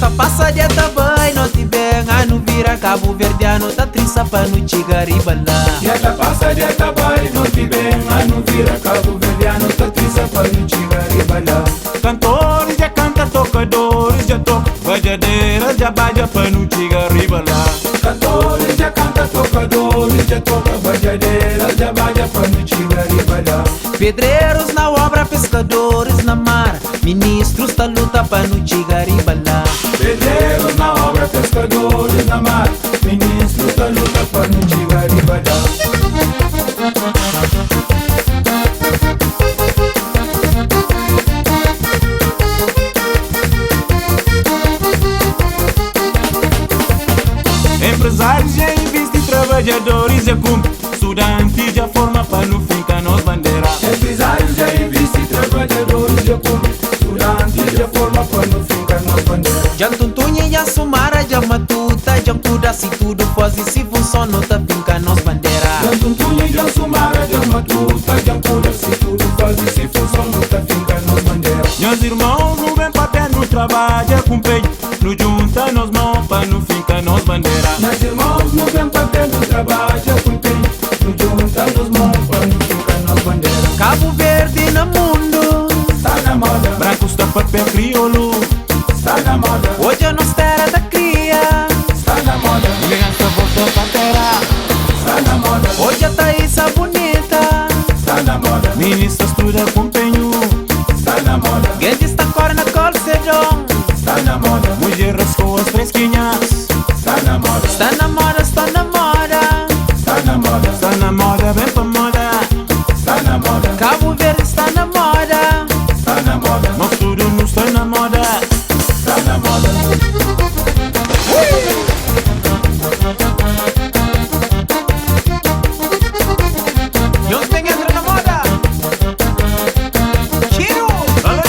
ta pasa, dia ta bai, noti ben, anu vira, kabuverdianu ta trisa pa nu txiga riba la. Dia ta pasa, dia ta bai, noti ben, anu vira, kabuverdianu ta trisa pa nu txiga riba la. Kantoris dja kanta, tokadoris dja toka, badjaderas dja badja pa nu txiga riba la. Kantoris dja kanta, tokadoris dja toka, badjaderas dja badja pa nu txiga riba la. Pedrerus na obra, peskadoris na mar, ministrus ta luta pa nu txiga riba la. Pedrerus na obra, peskadoris na mar, ministrus ta luta pa nu txiga riba la. Enprezárius dja invisti, trabadjadoris dja kunpri, studantis dja forma pa nu finka nos bandera. Enprezárius dja invisti, trabadjadoris dja kunpri, studantis dja forma pa nu finka nos bandera. Dja Ntuntunha, dja Sumara, dja Matuta, dja Nkuda, si tudu faze si funson nu ta finka nos bandera. Dja Ntuntunha, dja Sumara, dja Matuta, dja Nkuda, si tudu faze si funson nu ta finka nos bandera. Nhas irmons, nu ben papia, nu trabadja ku npenhu, nu djunta nos mon pa nu finka nos bandera. Nhas irmons, nu ben papia, nu trabadja ku npenhu, nu djunta nos mon pa nu finka nos bandera. Kabu Verdi na mundu Sta na moda, Brankus ta papia kriolu, sta na moda, Odja nos tera ta kria, sta na moda, Elegansa volta pa tera, sta na moda, odja Taísa bunita, sta na moda, Minista studa ku npenhu, sta na moda, gentis ta kore na Kolsedon. sta na moda, Mudjeres ku as freskinhas, sta na moda, Sta na moda, sta na moda, sta na moda, sta na moda, ben pa moda, sta na moda, Kabu Verdi sta na moda. sta na moda, Nos tudu nu sta na moda. sta na moda. Nhos ben entra na moda. Txiru! Alô,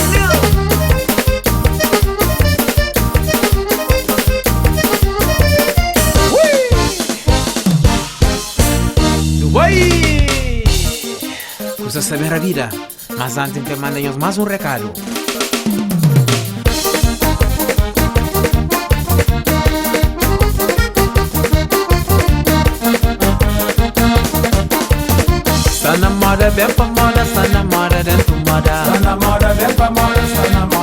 Dubai! Kusa saber a vida, mas antes N ta manda nhos más un rekadu. Sta na moda, ben pa moda, sta na moda dentu moda. Sta na moda, ben pa moda, sta na moda.